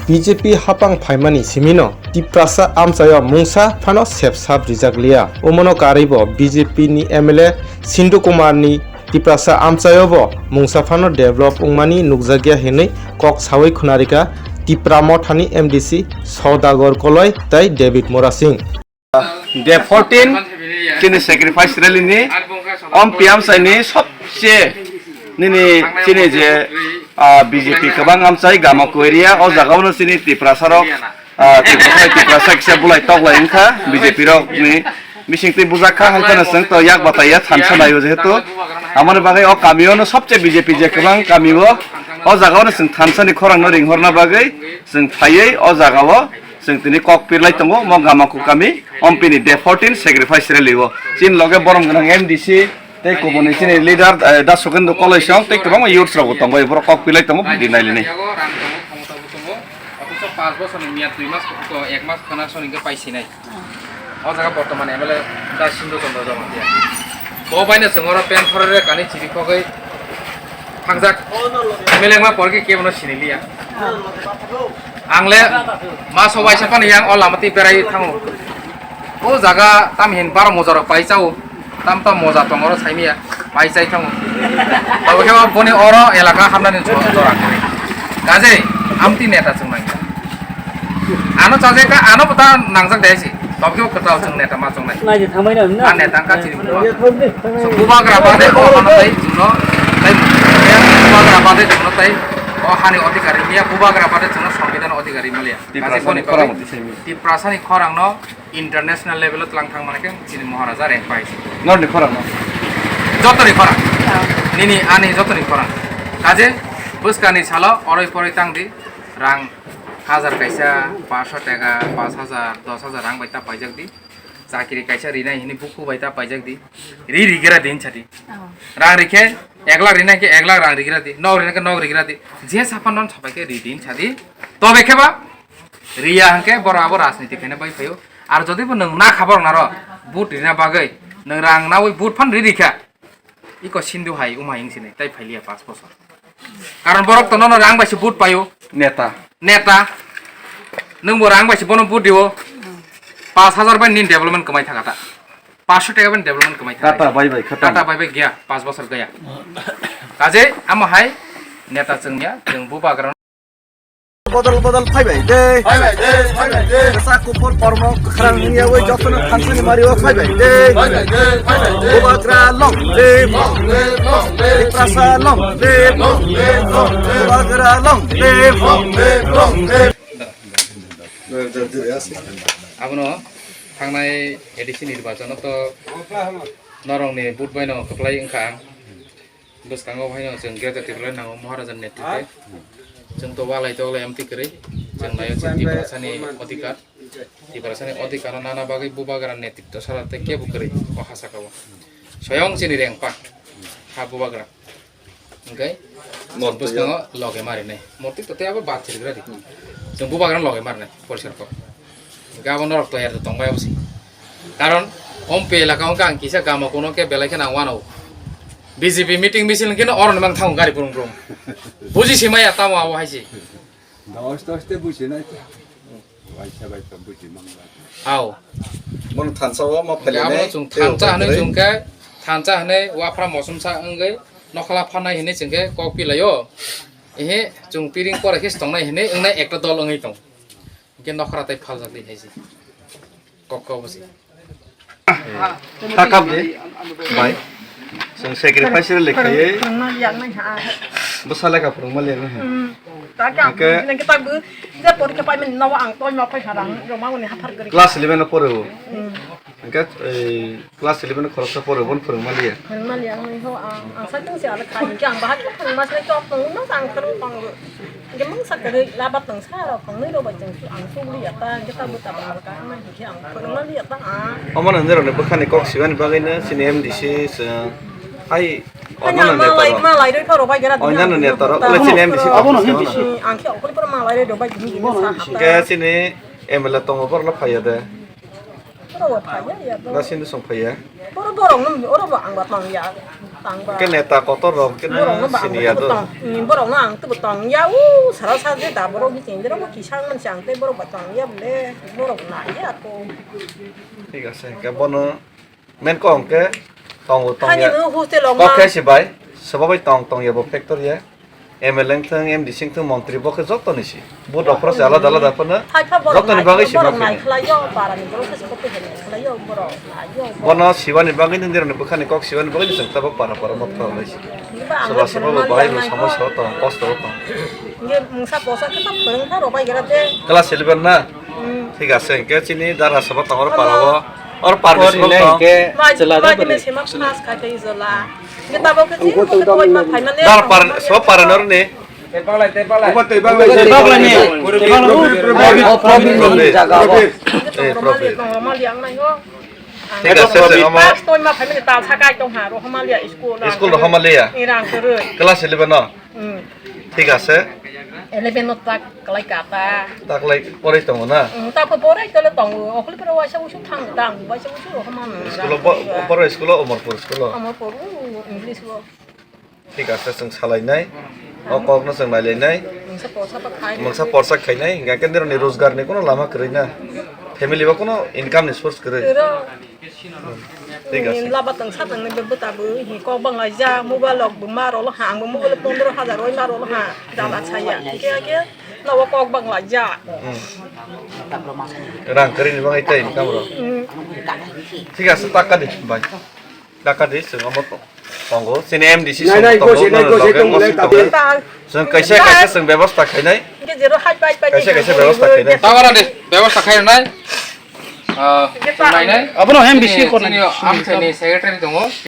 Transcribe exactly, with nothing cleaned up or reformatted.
B J P hapang phaimani simino Tiprasa amchaio mungsa phano sepsap rijak liya. Omono karwibo B J P ni M L A Sindhu Kumar ni Tiprasa amchaiobo mungsa phano develop wngmani nukjakya hinwi kok sawi khwnarikha Tipra Mothani M D C Saudagor Koloi tei David Murasing. Day fourteen chini sacrifice rally ni om P M sai ni sobse nini chini je, ah, B J P kwbang amchai Gamako area o jaga o no chini Tiprasa rok, ah, Tiprasa, Tiprasa kisa bulai toklai wngkha B J P rok ni bising twi bujak kha hai phano chwng to yak batai ya thansa naio jehetu amoni bagwi o kami o no sobse B J P je kwbang kami o o jaga o no chwng thansa ni khorang no ringhorna bagwi chwng phaiwi o jaga o chwng tini kok pirlai tongo mo Gamako kami. Ompini day fourteen sacrifice rally o. Chini loge borom gwnang M D C tei kubuni chini leader, eh, Da Sukendra Koloisong tei kwbangma youths rok bo tongo, borok kok pilai tongo, bidi nailinai. Othocho paanch bosorni miyat dui mas, ek mas khana soni hwnkhe pai sinai. O jaga bortoman M L A Da Sindhu Chandra Jamatia. Bo baino chwng oro pen phorere kani chiri khogwi thangjak. M L A wngma porkhe kebono siniliya. Ang le maso waisa phano yang o lama twi berai thango. O jaga tam hin bar moja rok pai chao, tam tam moja tong oro saimiya, pai chai thango. Abo khe boni oro elaka hamnani jora kwrwi. Kajei amtwi neta chwng nangya. Ano chajai ka, ano bo ta nangjak de si. Tobokhe bo kwtal chwng neta ma chongnai. Nai je thamai na na. A neta wngkha chini bubagra. So bubagra bade o hano tai chwngno tai bubagra bade chwngno tai o hani odhikari miya bubagra bade chwngno songbidan odhikari maliya. Tiprasani khorang twi simi. Tiprasani khorangno international level o tlang thang manai khe chini Maharaja reng pai. Norni khorangno. Jotoni khorang. Nini ani jotoni khorang. Kaje bwskani salo oroi poroi tang di rang hajar kaisa, paanch sho taka, paanch hajar, dos hajar rang bai ta paijak di. Chakiri kaisa rinai hini buku bai ta paijak di. Ri rigra din chati. Rang rikhe ek lakh rinai khe ek lakh rang rigra di. Nok rinai khe nok rigra di. Je sapan non sapai khe ri din chadi. Tobe khe ba riya hwnkhe borok abo rajniti khaina bai phaio. Ar jodi bo nwng na kha borok naro vote rina bagwi nwng rang nawi vote phan ri rikha. Iko Sindhu hai umai wng sinai tai phailiya paanch bosor. Karon borok to nono rang bai se vote paio. Neta. Neta. Nwng bo rang bai se bono vote diwo. Paanch hajar bai nin development kwmai thaka ta. Paanch sho taka bai development kwmai thaka. Tata bai bai khatam. Tata bai bai gaya, paanch bosor gaya. Kaje amo hai neta chwngya, chwng bubagra. Bodol bodol phaibai de. Phaibai de, phaibai de. Sa kuphur kormo kwkhwrang wngya oi jotono thansani mario phaibai de. Phaibai de, phaibai de. Bubagra long live. Long live, long live. Tiprasa long live. Long live, long live. Bubagra long live. Long live, long live. Abono thangnai A D C nirbachano to norokni vote baino kwplai wngkha ang. Bwskango haino chwng Greater Tipraland nango Maharaja ni netritwe. Chwng to walai toklai amtwi kwrwi. Chwng naio chwng Tiprasani odhikar. Tiprasani odhikar no nana bagwi bubagra netritwo sara tei kebo kwrwi o ha sakao. Soyong chini rengpa ha bubagra. Hwnkhe bwskango loge marinai. Mortik to tei abo bathri gra di. Chwng bubagra loge marinai poriskar kok. Hwnkhe abo norok toyar tongbai abo se. Karon ompe elaka hwnkhe ang kisa gama kuno khe belai kheno ang wanao. B J P meeting misil hwnkhe no oroni mang thango gari brum brum. Buji se maya tamo abo hai se. Dos dos te buji nai. Waisa bai to buji mang bai. Hao. Bono thansa o ma phailai nai. Abono chwng thansa hwnwi chwng khe thansa hwnwi wafra mosomsa wngwi nokhola phanai hwnwi chwng khe kok pilaio. Ehe chwng piring pore khe tongnai hwnwi wngnai ekta dol wngwi tong. Hwnkhe nokhora tei phaljak di hai se. Kok kok bo se. Thakam de. Bai. Chwng sacrifice le khaiye. Bwsa lekha phwrwngma le. Hwnkhe class eleven o pore o. Hwnkhe, eh, class eleven o khoroksa pore o, bono phwrwngma le. Phwrwngma le ang ho ang ang sai tong se ala khai hwnkhe ang bahai phwrwngma sai tok tong no ang phwrwng tong. Hwnkhe mungsa kwrwi labat tong sa rok tongnai rok bai chwng ang sugli ya ta hwnkhe ta bwta ba ka ang hwnkhe ang phwrwngma le ya ta ang. Omo nang nirok ni bwkhani kok sibani bagwi no chini M D C chwng hai. Hanya malai malai roi pharo bai gara. Oinano neta rok le chini M D C. Abono office M D C. Ang khe okori pharo malai roi do bai gini gini sa hata. Hwnkhe chini M L A tongo borok no phaiya de. Oro bo phaiya ya. Na sini song phaiya. Oro borok no oro bo ang ba tong ya. Tangba. Ke neta kotor rok ke borok no ba sini ya do. Borok no ang tubu tong ya u sara sa je da borok ni tengde rok kisa man chang te borok ba tong ya bole borok na ya ko. Thik ase, ke bono men ko ang ke tong tong ya. Hani no hostel ong. Kok ma. Ke si bai, sabo bai tong tong ya bo factory ya. M L A wngthung, M D C wngthung, montri bo khe joto ni si. Vote rok phano se alada alada phano. Hai pha borok joto ni bagwi si borok ma nai khlai yo, para ni borok se kote hene khlai yo, borok nai yo. Bono siwani bagwi nung dirok ni bwkha ni kok siwani bagwi ni chwng tabok para para mot kha lai si. Soba soba bo bahai bo somosya o tong, kosto o tong. Nge mungsa posa khe ta phwrwng pha rok bai gra de. Class eleven na? Hmm. Thik ase, hingke chini dara soba tong oro para o. Oro para ni soba tong. Hingke chwla da bwrwi. Sema class kha khe ijola. Nge tabok khe si, kok khe koi ma phaimani. Dara para, soba para nor ni. Tei palai, tei palai. Obo tei palai. Tei palai ni. Tei palai ni. Probit, probit, probit. Probit. Eh, probit. Thik ase, sir, omo. Pas toi ma phaimani ta sakai tong ha, Rohamalia school. School Rohamalia. Irang kwrwi. Class eleven no? Hmm. Thik ase. Eleven no tak kalai kata. Tak lai porai tongo na? Hmm, tak porai tole tongo. Okuli pero waisa usu thang tang, waisa usu Rohamano. School o bo-, boro school o Omorpur school o? Omorpur, uh, English o. Thik ase, chwng salainai. O kokno chwng nailainai. Mungsa porsa pa khai. Mungsa porsa khainai, hingkha khe nirokni rojgarni kuno lama kwrwi na. Family bo kuno income ni source kwrwi. Kwrwi. Thik ase. Laba tong sa tong ni bwta bw hi kok bang lai ja, mobile rok bw ma rolo ha, ang bw mobile pondro hajar roi ma rolo ha, jala saya. Hingkhe hingkhe nobo kok bang lai ja. Hmm. Rang kwrwi ni bagwi tei income rok. Hmm. Thik ase, taka di, bai. Taka di, chwng omo to-, tongo. Chini M D C nai, song nai, tongo, gose, nai, nono gose, loge tong, mosi nai, tongo. Tabi. Chwng kaisa, kaisa chwng bebosta khainai. Hingke jero hai pai pai kaisa, kaisa bebosta khainai. Tabara de, bebosta khainai. Ah, chwng nainai. Abono M D C chini, ko chini nai. Amchaini secretary tongo.